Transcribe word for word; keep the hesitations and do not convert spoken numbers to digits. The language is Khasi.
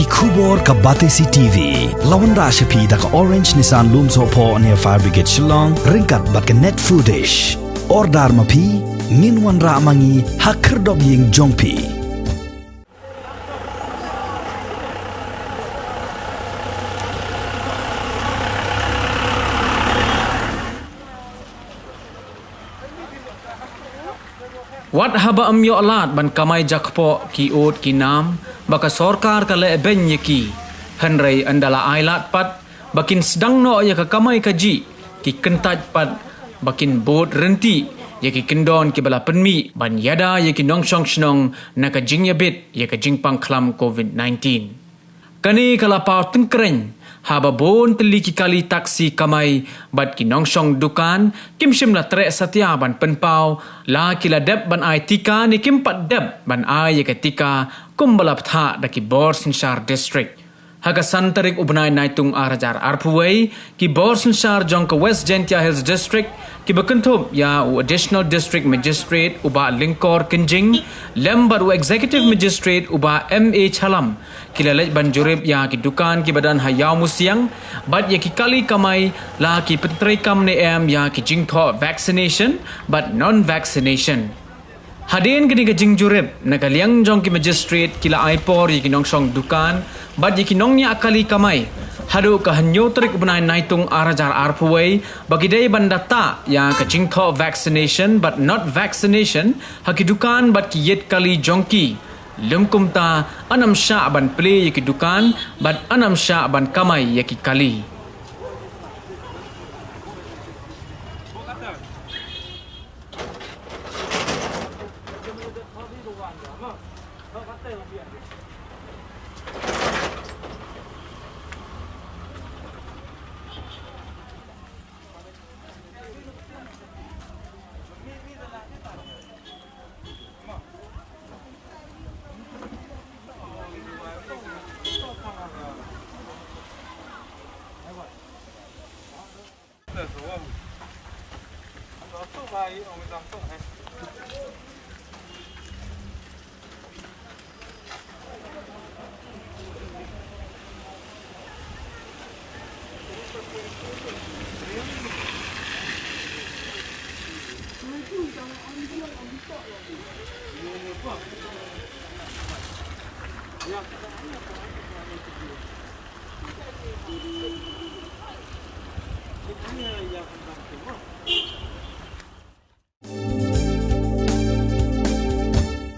Khubor ka Batesi T V la wanrah sha phi da ka Orange Nissan Lumsohphoh near Fire Brigade Shillong ryngkat bad ka Net Foodish. Order ma phi, ngin wanrah ma ngi ha khyrdop ïing jong phi. Wat haba ym ïoh lad ban kamai jakpoh ki ud ki nam ba ka sorkar ka leh beiñ ïa ki. Hynrei ynda la ai lad pat ba kin sdang noh ïa ka kamai kajih, ki kyntait pat ba kin bud ryntih ïa ki kyndon kiba la pynmih ban ïada ïa ki nongshong shnong na ka jingïabit ïa ka jingpang khlam covid nineteen. Kane ka la paw tyngkreiñ haba bun tylli ki kali taksi kamai bad ki nongshong dukan kim shym la treh satia ban pynpaw la ki la dep ban ai tika ne kim pat dep ban ai ïa ka tika kumba la bthah da ki bor synshar district. Ha ka san tarik u bnai Naitung ar hajar arphew wei, ki bor synshar jong ka West Jaintia Hills District kiba kynthup ïa u Additional District Magistrate u Bah Lyngkor Kynjing lem bad u Executive Magistrate u Bah M A Shylla ki la leit ban jurip ïa ki dukan kiba don ha Ïawmusiang bad ïa ki kali kamai la ki pyntreikam ne em ïa ki jingthoh vaccination bad non vaccination. Hadien kane ka jingjurip, na ka liang jong ki magistrate ki la ai por ïa ki nongshong dukan bad ïa ki nongñiah kali kamai haduh ka hynñiew tarik u bnai Naitung ar hajar arphew wei ba ki dei ban da tah ïa ka jingthoh vaccination bad not vaccination ha ki dukan bad ki ïit kali jong ki. Lym kumta, yn ym shah ban plie ïa ki dukan bad yn ym shah ban kamai ïa ki kali.